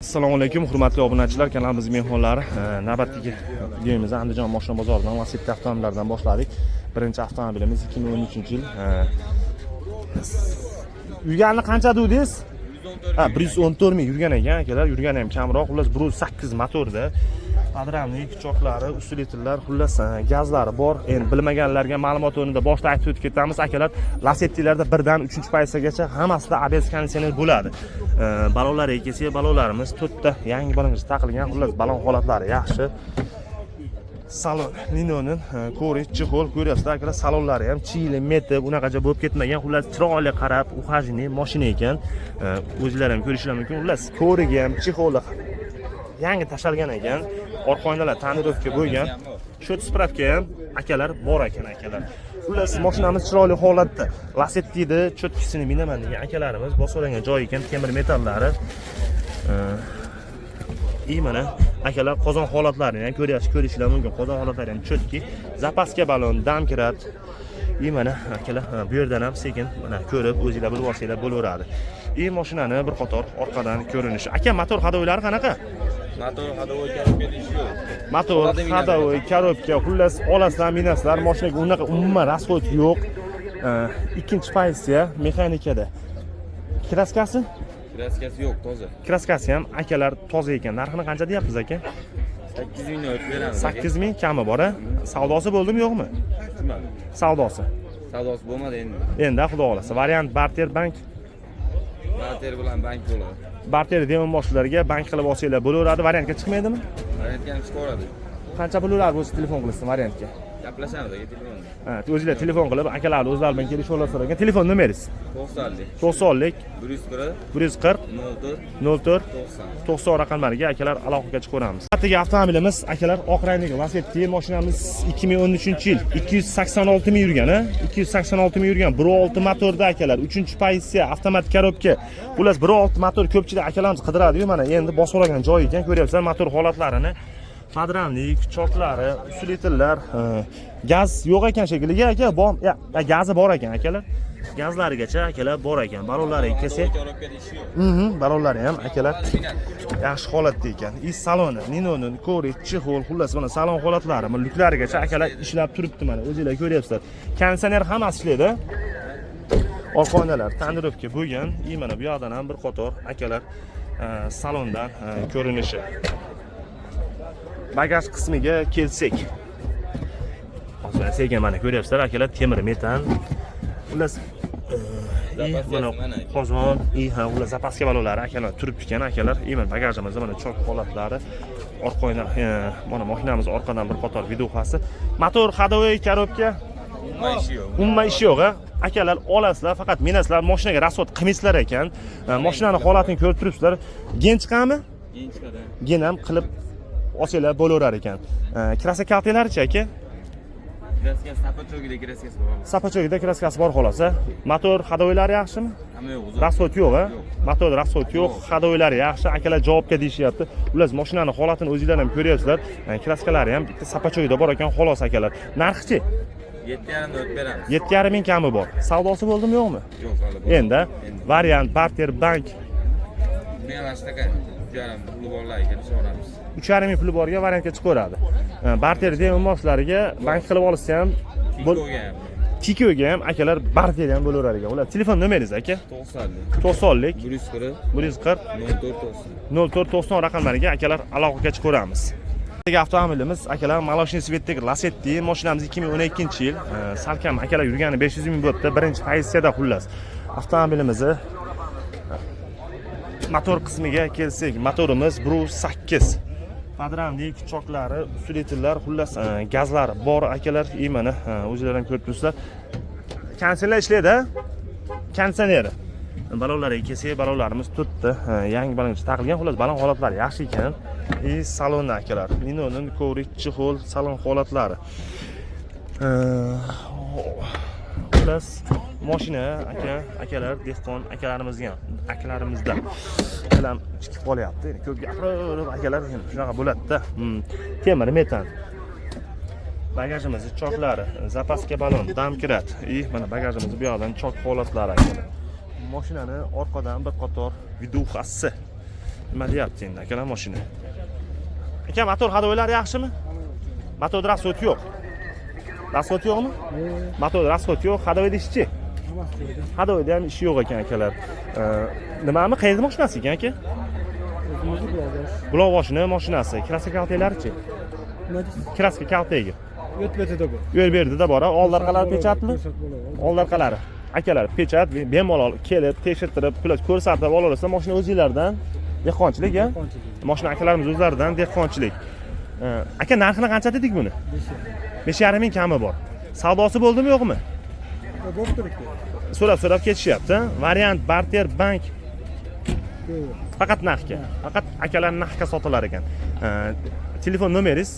Assalomu alaykum, hurmatli obunachilar, kanalimiz mehmonlari. Navbatdagi videomizni Andijon moshina bozoridan Lacetti avtomobillaridan boshladik. Birinchi avtomobilimiz 2013-yil. Yurgani qancha dedingiz? Ha, 114 ming yurgan ekan, akalar, yurgani ham kamroq. Xullas, 1.8 motorda. Подрамник, choklari, усилитель lar, xullas, gazlari bor. Endi bilmaganlarga ma'lumot o'rnida boshida aytib o'tib ketamiz, akalar, Lacettilarda birdan 3-pozitsiyagacha hammasida ABS konditsioner bo'ladi. Balonlariga kelsak, balonlarimiz to'rtta yangi balonga taqilgan, xullas, balon holatlari yaxshi. Salon Nino'ning коврик, чехол ko'ryapsizlar, akalar, salonlari ham chiyli, metib, unaqacha bo'lib ketmagan, xullas, chiroyli qarab, ухоженный mashina ekan. O'zinglar ham ko'rishinglar mumkin. Xullas, коврик i ham, чехол i yangi tashalgan ekan. Orqa oynalar тонировка bo'lgan. Счет, справка ham, akalar, bor ekan, akalar. Xullas, mashinamiz chiroyli holatda. Lacetti'ni чётко sini minaman degan akalarimiz bosib olgan joyi ekan, temir metallari. И mana, akalar, qozon holatlarini ham ko'ryapsiz, ko'rishinglar mumkin. Qozon holatlari ham чётко. Запаска balon, домкрат. И mana, akalar, ha, bu yerdan ham sekin mana ko'rib, o'zinglar bilib olsanglar bo'laveradi. И mashinani bir qator orqadan ko'rinishi. Aka, motor ходовой lari qanaqa? Motor, ходовой, коробка ishi yo'q. Motor, Oladi, minadi. Ходовой, коробка, xullas, olasizlar, minasizlar, mashinaga unaqa umuman расход yo'q. Ikkinchi pozitsiya mexanikada. Краска si? Краска si yo'q, toza. Краска si ham, akalar, toza ekan. Narxini qancha deyapmiz, aka? 8 ming o'tib beramiz. 8 ming kami bor, a? Savdosi bo'ldimi, yo'qmi? Tushmadi. Savdosi. Savdosi bo'lmadi endi. Endi xudo xohlasa. Variant barter, bank. Barter bilan bank bo'ladi. Barter demonboshlarga bank qilib olsanglar bo'laveradi. Variantga chiqmaydimi? Variantga ham chiqaveradi. Qancha pul ular bo'lsa telefon qilsin variantga? Gaplashamiz aka telefonda. Ha, o'zinglar telefon qilib, akalarni o'zlari bilan kelishib olasizlar ekan. Telefon nomeringiz? 90lik. 90lik. 140. 140. 04. 04. 90. 90 raqamlariga, akalar, aloqaga chiqaveramiz. Navbatdagi avtomobilimiz, akalar, oq rangdagi Lacetti mashinamiz 2013-yil, 286 ming yurgan, a? 286 ming yurgan, 1.6 motorda, akalar, 3-pozitsiya, avtomat коробка. Xullas, 1.6 motor ko'pchilik akalarimiz qidiradi-yu, mana endi bosib olgan joyi ekan, ko'ryapsizlar motor holatlarini. Подрамник, choklari, усилитель lar, gaz yo'q ekan shekilli, aka, bor, ya, gazi bor ekan, akalar. Gazlarigacha, akalar, bor ekan. Balonlariga kelsak, Коробка da ishi yo'q. Balonlari ham, akalar, yaxshi holatda ekan. И saloni, Nino'ning коврик, чехол, xullas, mana salon holatlari, mana lyuklarigacha, akalar, ishlab turibdi mana, o'zinglar ko'ryapsizlar. Konditsioner hammasi ishlaydi. Orqa oynalar тонировка bo'lgan. И mana bu yoqdan ham bir qator, akalar, salondan ko'rinishi. Bagaj qismiga kelsak. Hozir sekin mana ko'ryapsizlar, akalar, temir metan. Xullas, и mana Запаска si mana. Qozon, и ha, ular запаска balonlari, akalar, turibdi ekan, akalar. И mana bagajimizda mana chok holatlari, orqa oyna, mana mashinamiz orqadan bir qator видюха si. Motor, ходовой, коробка? Umuman ishi yo'q. Umuman ishi yo'q, a? Akalar, olasizlar, faqat minasizlar, mashinaga расход qilmaysizlar ekan. Mashinani holatini ko'rib turibsizlar. Ген chiqadimi? Keyin chiqadi. Ген ham qilib olsanglar bo'laverar ekan. Краска kaltaklarichi, aka? Краска si сапожок ida краска si bor. Сапожок ida краска si bor xolos, a? Motor, ходовой lari yaxshimi? Hamma yo'q o'zi. Расход yo'q, a? Yo'q. Motor расход yo'q, Yo'q. Ходовой lari yaxshi, akalar, javobga deyishyapti. Ular mashinani holatini o'zinglar ham ko'ryapsizlar. Краска lari ham bitta сапожок ida bor ekan, xolos, akalar. Narxichi? 7,5 da o'tib beramiz. 7,5 ming kami bor. Savdosi bo'ldimi, yo'qmi? Yo'q, hali bo'lmadi. Endi variant barter, bank? Buni ham shunaqa 3,5 puli borlarga kelishaveramiz. 3,5 ming puli borga variantga chiqaveradi. Barter deymoshlariga bank qilib olsa ham Tikoga ham. Tikoga ham, akalar, barter ham bo'laverar ekan. Ular telefon nomeringiz, aka? 90lik. 90lik. 140. 140. 04 90. 04 90 raqamlariga, akalar, aloqaga chiqaveramiz. Avtomobilimiz, akalar, молочный цвет dagi Lacetti mashinamiz 2012-yil. Salkam, akalar, yurgani 500 ming bo'libdi, birinchi pozitsiyada. Xullas, avtomobilimizni motor qismiga kelsak, motorimiz 1.8, подрамник, choklari, усилитель lar, xullas, gazlari bor, akalar. И mana, o'zinglar ham ko'rib turibsizlar, konditsioner ishlaydi, konditsioneri. Balonlarga kelsak, balonlarimiz to'rtta yangi baloncha taqilgan, xullas, balon holatlari yaxshi ekan. И salonni, akalar, Nino'ning коврик, чехол, salon holatlari. Xullas, moshina, aka, akalar, dehqon akalarimizga, akalarimizda tilim chiqib qolyapti endi, ko'p gapirib, akalar, endi shunaqa bo'ladida. Temir metan. Bagajimizni choklari, запаска balon, домкрат. И mana bagajimizni bu yoqdan chok holatlari, akalar. Mashinani orqadan bir qator видюха si. Nima deyapti endi, akalar, mashina? Aka, motor ходовой lari yaxshimi? Motorda расход yo'q. Расход yo'qmi? Motorda расход yo'q, ходовой da ishchi. Ходовой da ham ishi yo'q ekan, akalar. Nimami, qayerda mashinasi ekan, aka? Buloqboshini mashinasi. Краска kaltaklarichi? Краска kaltagi. O't betida bu. Yo'l berdida bor, oldi orqalari печать mi? Oldi orqalari. Akalar, печать bemalol kelib, tekshirtirib, xullas ko'rsatib olaversa, mashina o'zinglardan, dehqonchilik, a? Mashina akalarimiz o'zlaridan, dehqonchilik. Aka, narxini qancha dedik buni? 5,5 ming kami bor. Savdosi bo'ldimi, yo'qmi? Bo'lib turibdi. So'rab so'rab ketishyapti. Variant, barter, bank? Yo'q. Faqat narxga. Faqat, akalar, narxga sotilar ekan. Telefon nomeringiz?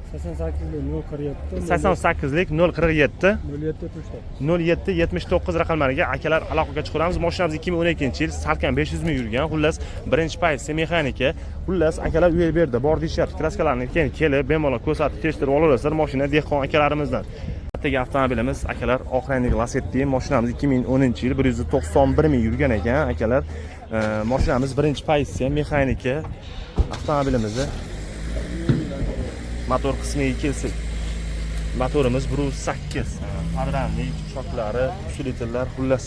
88 047. 88 047. 07 79. 07 79 raqamlariga, akalar, aloqaga chiqamiz. Mashinamiz 2012 yil, salkam 500 ming yurgan, xullas birinchi pozitsiya, mexanika. Xullas, akalar, u yer bu yerda bor deyishyapti. Краска larni keyin kelib bemalol ko'rsatib, tekshirib olaverasizlar mashina dehqon akalarimizdan. Ertaga avtomobilimiz, akalar, oq rangli Lacetti. Mashinamiz 2010 yil, 191 ming yurgan ekan, akalar. Mashinamiz birinchi pozitsiya, mexanika. Avtomobilimizni motor qismiga kelsak, motorimiz 1.8, подрамник, choklari, усилитель lar, xullas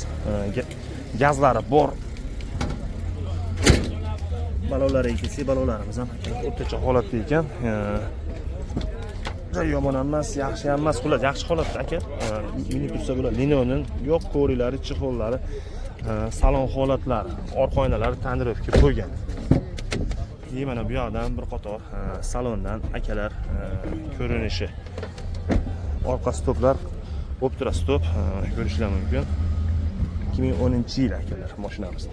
gazlari bor. Balonlariga kelsak, balonlarimiz ham, akalar, o'rtacha holatda ekan. Juda yomon ham emas, yaxshi ham emas, xullas yaxshi holatda, aka. Minib tursa bo'ladi. Linonin yo'q, коврик lari, чехол lari, salon holatlari, orqa oynalari тонировка bo'lgan. И mana bu yoqdan bir qator salondan, akalar, ko'rinishi. Orqa stoplar bo'lib turadi, stop ko'rishlar mumkin. 2010 yil, akalar, mashinamiz.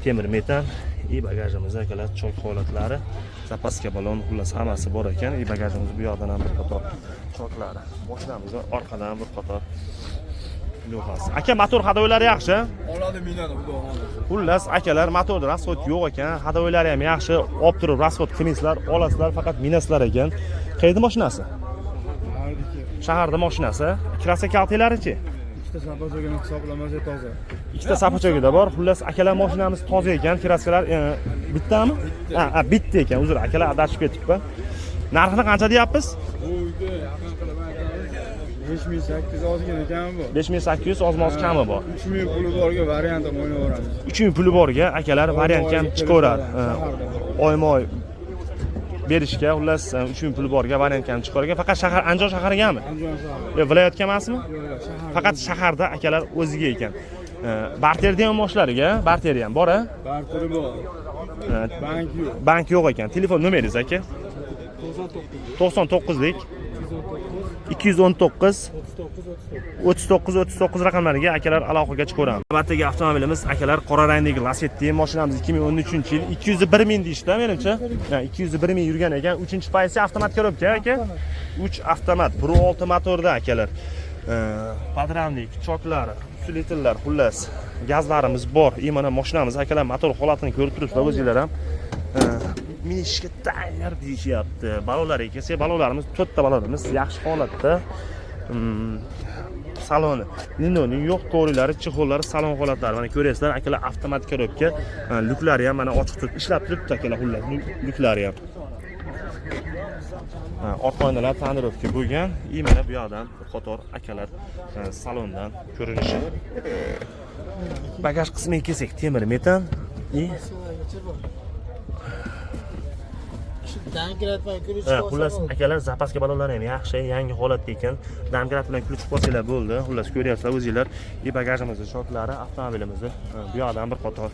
Temir metan. И bagajimiz, akalar, chok holatlari, запаска balon, xullas hammasi bor ekan. И bagajimiz bu yoqdan ham bir qator choklari. Mashinamizni orqadan bir qator lavhasi. Aka, motor ходовой lari yaxshi? Oladi, minadi, xudo xohlasa. Xullas, akalar, motorda расход yo'q ekan, ходовой lari ham yaxshi. Olib turib расход qilmaysizlar, olasizlar, faqat minasizlar ekan. Qayerda mashinasi? Shaharda mashinasi. Краска kaltaklarichi? Ikkita сапожок ini hisoblamasa toza. Ikkita сапожок ida bor. Xullas, akalar, mashinamiz toza ekan. Краска lar bittami? Ha, bitta ekan. Uzr, akalar, adashib ketibman. Narxini qancha deyapmiz? Bu uyda yaqin qilib aytamiz. 5800 ozgina kami bor. 5800 ozmoz kami bor. 3000 puli borga variant ham o'ynayveramiz. 3000 puli borga, akalar, variant ham chiqaveradi. Shaharda. Oyma oy berishga, xullas 3000 puli borga variant ham chiqar ekan. Faqat shahar, Andijon shaharigami? Andijon shahri. Yo, viloyatga emasmi? Yo'q, shahar. Faqat shaharda, akalar, o'ziga ekan. Barterda ham moshlariga, barteri ham bor, a? Barteri bor. Bank yo'q. Bank yo'q ekan. Telefon nomeringiz, aka? 99lik 219 39 39 raqamlariga, akalar, aloqaga chiqaveramiz. Navbatdagi avtomobilimiz, akalar, qora rangdagi Lacetti. Mashinamiz 2013 yil, 201 ming deyishdi, menimcha. Ha, 201 ming yurgan ekan. 3-pozitsiya, avtomat коробка, aka. 3 avtomat, 1.6 motorda, akalar. Подрамник, choklari, усилитель lar, xullas gazlarimiz bor. И mana mashinamiz, akalar, motor holatini ko'rib turibsizlar o'zinglar ham. Minishga tayyor deyishyapti. Balonlarga kelsak, balonlarimiz, to'rtta balonimiz yaxshi holatda. Saloni linoning yo'q, коврик lari, чехол lari, salon holatlari mana ko'ryapsizlar, akalar, avtomat коробка, lyuklari ham mana ochiq turib, ishlab turibdi, akalar, xullas lyuklari ham. Ha, orqa oynalar тонировка bo'lgan. И mana bu yoqdan bir qator, akalar, salondan ko'rinishi. Bagaj qismiga kelsak, temir metan и Ha, xullas, akalar, запаска balonlari ham yaxshi, yangi holatda ekan. Домкрат bilan ключ qo'ysanglar bo'ldi. Xullas ko'ryapsizlar o'zinglar. И bagajimizni choklari, avtomobilimizni bu yoqdan bir qator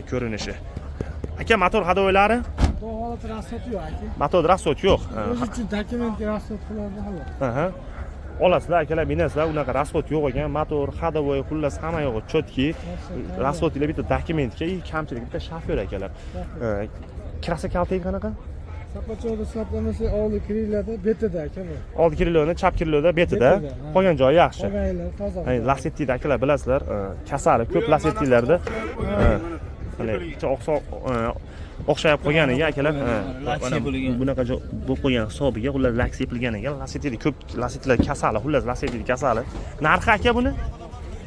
ko'rinishi. Aka, motor ходовой lari? Bu holat расход yo'q, aka. Motor расход yo'q. O'zi uchun dokumentga расход qiladi, xolos. Aha. Olasizlar, akalar, minasizlar, unaqa расход yo'q ekan. Motor, ходовой, xullas hamma yog'i четкий. Расход ila bitta dokumentga и kamchilik bitta shofyor, akalar. Краска kaltagi qanaqa? Сапожок da hisoblamasa, oldi крыло da, betida, aka, bu. Oldi крыло ni, chap крыло da, betida. Betida, ha. Qolgan joyi yaxshi. Qolgan yerlari toza. Hani Lasetti'da, akalar, bilasizlar, kasali ko'p Lasetti'larda. Hani o'xshayib qolganiga, akalar, mana bunaqa bo'lib qolgan hisobiga, xullas lak sepilgan ekan. Lasetti'da ko'p, Lasetti'lar kasali, xullas Lasetti'da kasali. Narxi, aka, buni?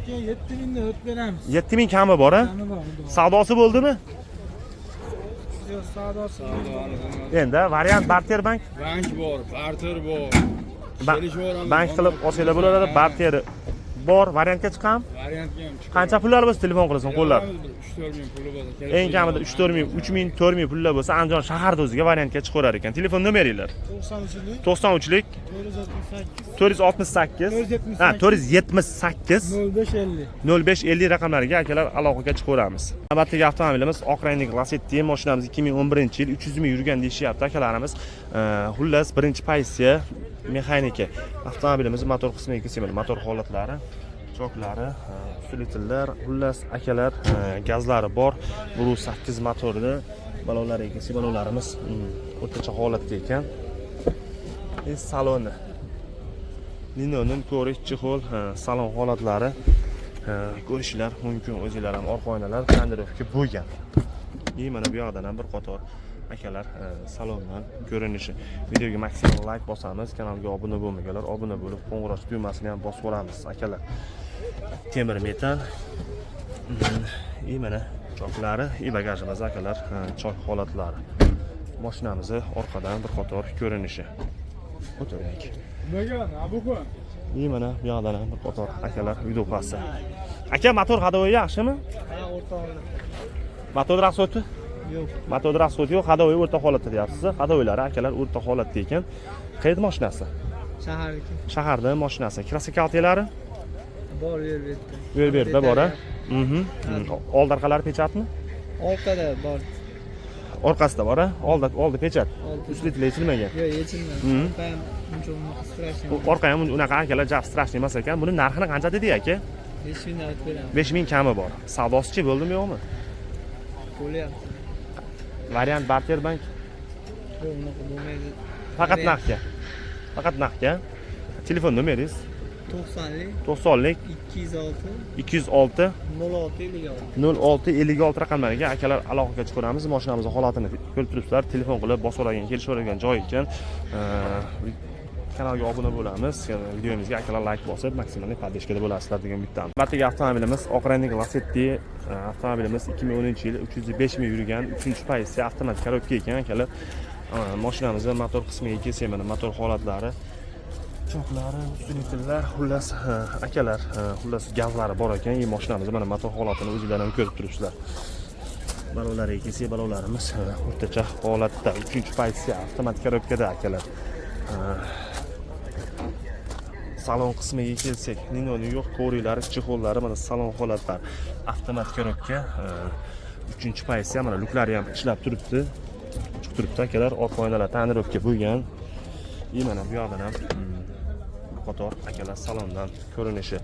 Keyin 7000 dan o'tib beramiz. 7000 kami bor, a? Kami bor, xudo. Savdosi bo'ldimi? Yo'q, savdosi. Endi variant barter bank. Bank bor, barter bor. Kelishaveramiz. Bank qilib olsanglar bo'laveradi, barter bor, variantga chiqam. Variantga ham chiqadi. Qancha pullar bo'lsa telefon qilasan qo'llab. 3-4 ming puli bo'lsa. Eng kamida 3-4 ming, 3 ming, 4 ming pullar bo'lsa Andijon shaharda o'ziga variantga chiqaverar ekan. Telefon nomeringlar. 93lik 93lik 468 468 ha 478 0550. 0550 raqamlariga akalar aloqaga chiqaveramiz. Navbatdagi avtomobilimiz oq rangli Lacetti mashinamiz 2011-yil 300 ming yurgan deyishyapti akalarimiz. Xullas, birinchi pozitsiya mexanika. Avtomobilimiz motor qismiga kelsak, mana motor holatlari, choklari, усилитель lar, xullas akalar, gazlari bor. 1.8 motorda balonlariga kelsak, balonlarimiz o'rtacha holatda ekan. Saloni. Ninoning ko'rish чехол, salon holatlari ko'rishinglar mumkin o'zinglar ham. Orqa oynalar tonirovka bo'lgan. И mana bu yoqdan ham bir qator akalar, salondan ko'rinishi. Videoga maksimal layk bosamiz, kanalga obuna bo'lmaganlar obuna bo'lib, qo'ng'iroq tugmasini ham bosib yuboramiz akalar. Temir metal. И mana choklari и bagajimiz akalar, chok holatlari. Mashinamizni orqadan bir qator ko'rinishi. O'tiraylik. Nimaga? Abuku. И mana bu yoqdan ham bir qator akalar videopasi. Aka, motor ходовой yaxshimi? Ha, o'rta holat. Motor расход i? Yo'q. Motor расход i yo'q, ходовой o'rta holatda deyapsiz. Ходовой lari akalar o'rta holatda ekan. Qayerda mashinasi? Shaharniki. Shaharda mashinasi. Краска kaltalari? Bor, yer bu yerda. U yer bu yerda bor, a? Old orqalari печать mi? Orqada bor. Orqasida bor, a? Oldi oldi печать. Oldi. Усилитель yechilmagan. Yo'q, yechilmadi. Orqa ham uncha unaqa страшный. Bu orqa ham unaqa akalar jaf страшный emas ekan. Buni narxini qancha dedik aka? 5 ming olib beramiz. 5000 kami bor. Savdosichi bo'ldimi, yo'qmi? Bo'lyapti. Variant barter bank. Yo'q, unaqa bo'lmaydi. Faqat naqdga. Faqat naqdga. Telefon nomeringiz? 90lik 90lik 206 206 06 56. 06 56 raqamlariga akalar aloqaga chiqaramiz. Mashinamizni holatini ko'rib turibsizlar. Telefon qilib bosaveradigan, kelishaveradigan joy ekan. Kanalga obuna bo'lamiz. Videomizga akalar layk bosib, maksimal поддержка da bo'lasizlar degan umiddamiz. Navbatdagi avtomobilimiz oq rangli Lacetti avtomobilimiz 2010-yil 305 ming yurgan, 3-pozitsiya avtomat коробка ekan akalar. Mashinamizni motor qismiga kelsak, mana motor holatlari, choklari, усилитель lar, xullas akalar, xullas gazlari bor ekan. И mashinamizni mana motor holatini o'zinglar ham ko'rib turibsizlar. Balonlariga kelsak, balonlarimiz o'rtacha holatda, 3-pozitsiya avtomat коробка da akalar. Salon qismiga kelsak, Ninoni yo'q, ko'riklari, чехол lari, mana salon holatlari, avtomat коробка, 3-pozitsiya, mana lyuklari ham ishlab turibdi. Chiqib turibdi akalar, orqa oynalar tonirovka bo'lgan. И mana bu yoqdan ham bir qator akalar salondan ko'rinishi.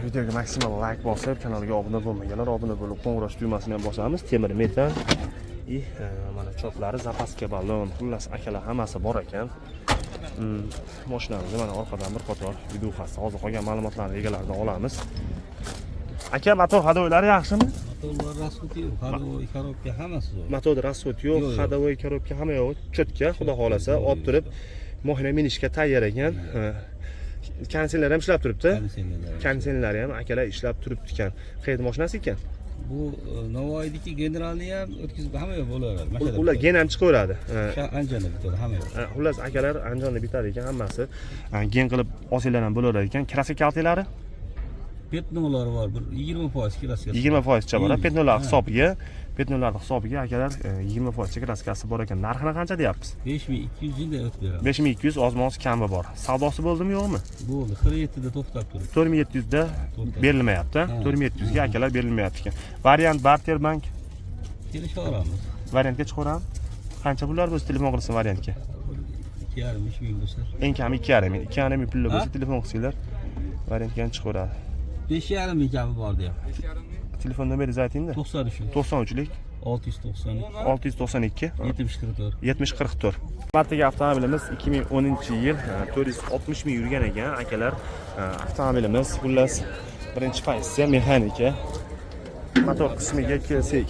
Videoga maksimal layk bosib, kanalga obuna bo'lmaganlar obuna bo'lib, qo'ng'iroq tugmasini ham bosamiz. Temir metal и mana choklari, запаска balon, xullas akalar hammasi bor ekan. Mashinamizni mana orqadan bir qator videoxasi. Hozir qolgan ma'lumotlarni egalaridan olamiz. Aka, motor ходовой lari yaxshimi? Motorlar расход yo'q, ходовой, коробка hammasi zo'r. Motor расход yo'q, Yo'q, yo'q. Ходовой, коробка hamma yo'q, чётко, xudo xohlasa, olib turib mashina minishga tayyor ekan. Ha. Konditsioner ham ishlab turibdi. Konditsionerlar. Konditsionerlari ham akalar ishlab turibdi ekan. Qayerda mashinasi ekan? Bu Navoiydiki generalni ham o'tkazib hamma yoq bo'laveradi. Mashhadda Ular bitadi. gen ham chiqaveradi. Ha. Andijonda bitadi hamma yoq. Ha, xullas akalar Andijonda bitadi ekan hammasi. Ha, gen qilib olsanglar ham bo'laverar ekan. Краска kaltalari? Пятно lar bor, bir 20% краска. 20% cha bor. Пятно lar Ha. hisobiga, пятно lar hisobiga akalar 20% cha краска si bor ekan. Narxini qancha deyapmiz? 5200 yilda o'tib beramiz. 5200 ozma-oz kami bor. Savdosi bo'ldimi, yo'qmi? Bo'ldi, 47 da to'xtab turibdi. 4700 da To'xtab. berilmayapti. Ha. 4700 ga akalar berilmayapti ekan. Variant barter bank Kelishaveramiz. Variantga chiqaveramiz. Qancha pullar bo'lsa telefon qilsin variantga? 2,5 3 ming bo'lsa. Eng kami 2,5 ming. 2,5 ming pullar bo'lsa Ha? telefon qilsanglar variantga ham chiqaveradi. 5,5 ming kami bor deyapti. Telefon nomeringizni aytingda. 93 93lik 692 692 70 44. 70 44. Navbatdagi avtomobilimiz 2010-yil 460 ming yurgan ekan akalar. Avtomobilimiz xullas birinchi pozitsiya mexanika. Motor qismiga kelsak.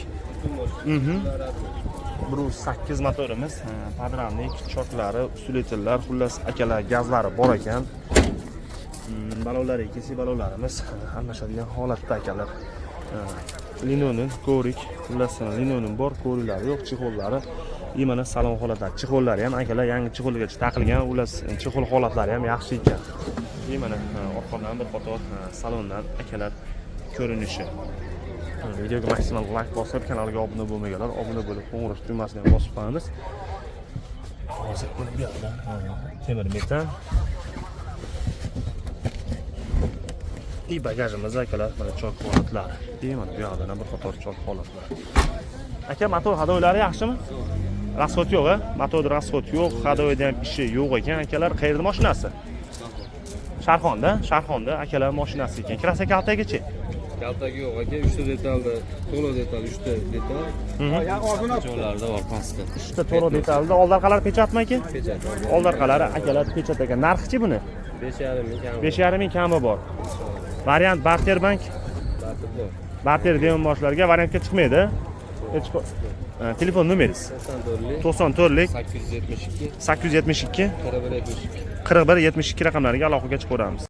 1.8 motorimiz, подрамник, choklari, усилитель lar, xullas akalar gazlari bor ekan. Balonlariga kelsak, balonlarimiz almashadigan holatda akalar. Linonin коврик, xullas, linonin bor, коврик lari yo'q, чехол lari и mana salon holatlari. Чехол lari ham, akalar, yangi чехол gacha taqilgan, xullas, чехол holatlari ham yaxshi ekan. И mana orqadan bir qator salondan, akalar, ko'rinishi. Videoga maksimal layk bosib, kanalga obuna bo'lmaganlar obuna bo'lib, qo'ng'iroq tugmasini ham bosib qo'yamiz. Hozir buni bu yoqdan temir metan. И bagajimiz, akalar, mana chok holatlari. И mana bu yoqdan ham bir qator chok holatlar. Aka, motor ходовой lari yaxshimi? Расход yo'q, a? Motorda расход yo'q, ходовой da ham ishi yo'q ekan, akalar. Qayerda mashinasi? Sharxonda, Sharxonda, akalar, mashinasi ekan. Краска kaltagichi? Kaltagi yo'q, aka, uchta detalda, to'liq detal, uchta detal. Joylarida bor pastda. Uchta to'liq detalda oldi orqalari печать mi, aka? Печать. Oldi orqalari, akalar, печать ekan. Narxichi buni? 5,5 ming kam. 5,5 ming kami bor. Variant barter bank, Barter bor. Barter degan boshlarga variantga chiqmaydi. Hech telefon nomeringiz? 94lik 94lik 872 872 41 72. 41 72 raqamlariga aloqaga chiqaveramiz.